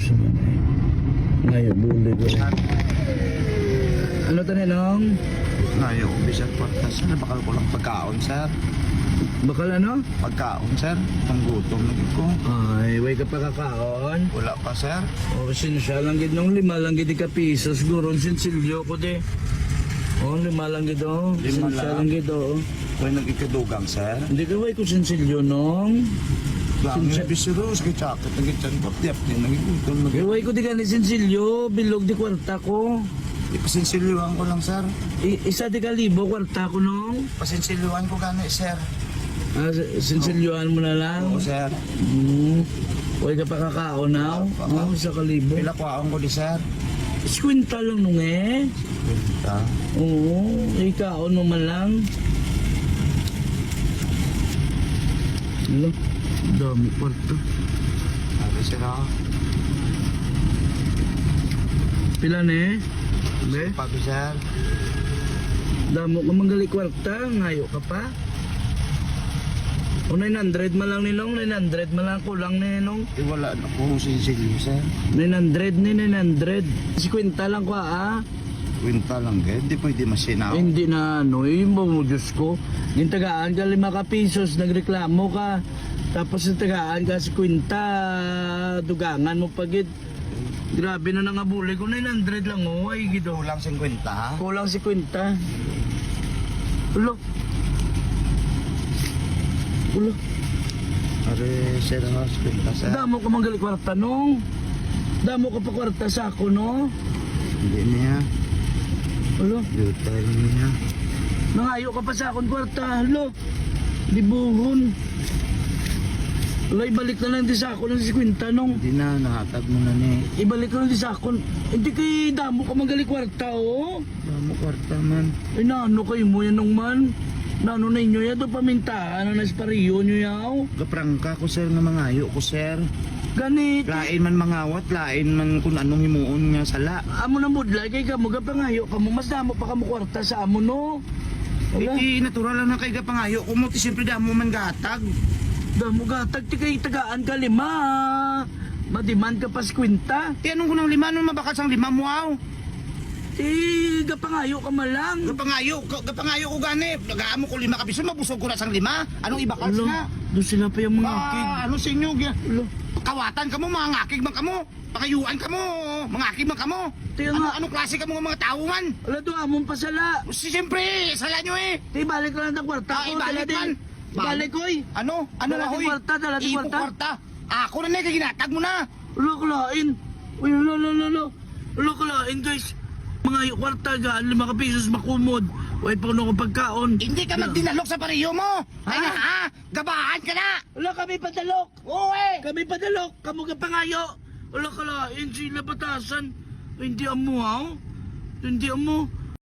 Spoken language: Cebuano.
Diyos naman eh. Ngayon, bulig ko. Ano to, Ninong? Ngayo, bisan kwarta, sir. Bakal ko lang pagkaon, sir. Bakal ano? Pagkaon, sir. Panggutom na gid ko. Ay, way ka pa kakaon. Wala pa, sir. O, sinsya lang gid nung 5 lang gid ka piso. Siguro, sinsilyo ko di. O, 5 lang gid o. 5 Sinsya lang. lang gid o. Way nagikadugang, sir. Hindi ka way ko sinsilyo nung. Lang yung bisiros, kay jacket na gid ko. Tiap din, nagigutom na gid. Way ko di gani sinsilyo. Bilog di kwarta ko. Ipasinsilyuhan ko lang, sir. Isa di ka libo kwarta ko nung. Pasinsilyuhan ko gani, sir. Ah, sinsilyohan mo na lang. Oo, sir. Way ka pa kakaon na. Wala pa. Oh, 1,000. Pila kwaon ko di, sir. 50 lang nung eh. Kwenta. Oo, ikaon mo man lang. Ano? Dami kwarta. Sabi, sir, ah. Pila ni? Be? Pabi, sir. Damo ka manggali kwarta, ngayo ka pa. O 900 man lang ninong, 900 man lang kulang ni ninong. Eh, wala na ko sinsilyo, sir. 900 ni 900. 50 lang ko ah. Kwenta lang, gid. Hindi pwede masinaw. Hindi na ano, eh, mo Diyos ko. Gintagaan ka 5 ka pisos, nagreklamo ka. Tapos tagaan ka 50, dugangan mo pagid. Grabe na nangabuli ko, 900 lang oh, ay gido. Kulang 50. Kulang 50. Ulo. Ulo. Are, sir, ah, 50, sir. Damo ka manggali kwarta nung. Damo ka pa kwarta sa ako no. Hindi niya. Ulo. Yuta niya. Nangayo ka pa sa akong kwarta. Halo. Libuhon. Wala, ibalik na lang di sa ako ng 50 nung. Hindi na, nahatag mo na ni. Ibalik na lang di sa akon. Hindi kay damo ka magaling kwarta, oh. Damo kwarta man. Ay, nano kayo mo yan nung man. Nano na inyo yan, do pamintahan na nespariyo nyo yaw. Gaprangka ko, sir, nga mangayo ko, sir. Ganit. Lain man mangawat, lain man kung anong himuon nga sala. Amo na mudlay kay kamo gapangayo kamo mas damo pa kamo kwarta sa amo no. Wala. Iti natural lang na kay gapangayo ko mo ti siyempre damo man gatag. Damo gatag ti kay tagaan ka 5. Madiman ka pa 50. Ti anong kunang 5 nun mabakal sang 5 mo aw. Ti gapangayo ka malang. Gapangayo ko gani. Nagaamo ko 5 ka piso mabusog ko na sang 5. Anong ibakal Alo, na? doon sila pa yung mga akig. Ah, ano sa inyo? Alo, Kawatan ka mo, mga ngakig man kamo. Pakayuan ka mo, mga akig man kamo. Tiyo Ano, nga. anong klase ka mo nga mga tao man? Ala, doon among pasala. Si, siyempre, sala nyo eh. Ti, balik lang ang kwarta Ah, ko. ibalik dala din. man. Ibalik koy. Ano? Ano Dala na din hoy? kwarta, dala din Ipo kwarta. kwarta. Ako na na, ginatag mo na. Alo, kalain. Uy, alo, alo, alo, alo. Alo, kalain, guys. Mga kwarta gaan, 5 ka pisos makumod. Wait pa kuno ko pagkaon. Hindi ka magdinalok sa pariyo mo. Ay Ha? na, ha? Gabaan ka na. Alo, kami padalok. Oo eh. Kami padalok. Kamu ka pangayo. Alo, kalain, sila batasan. Ay, hindi amo, ha? Hindi amo.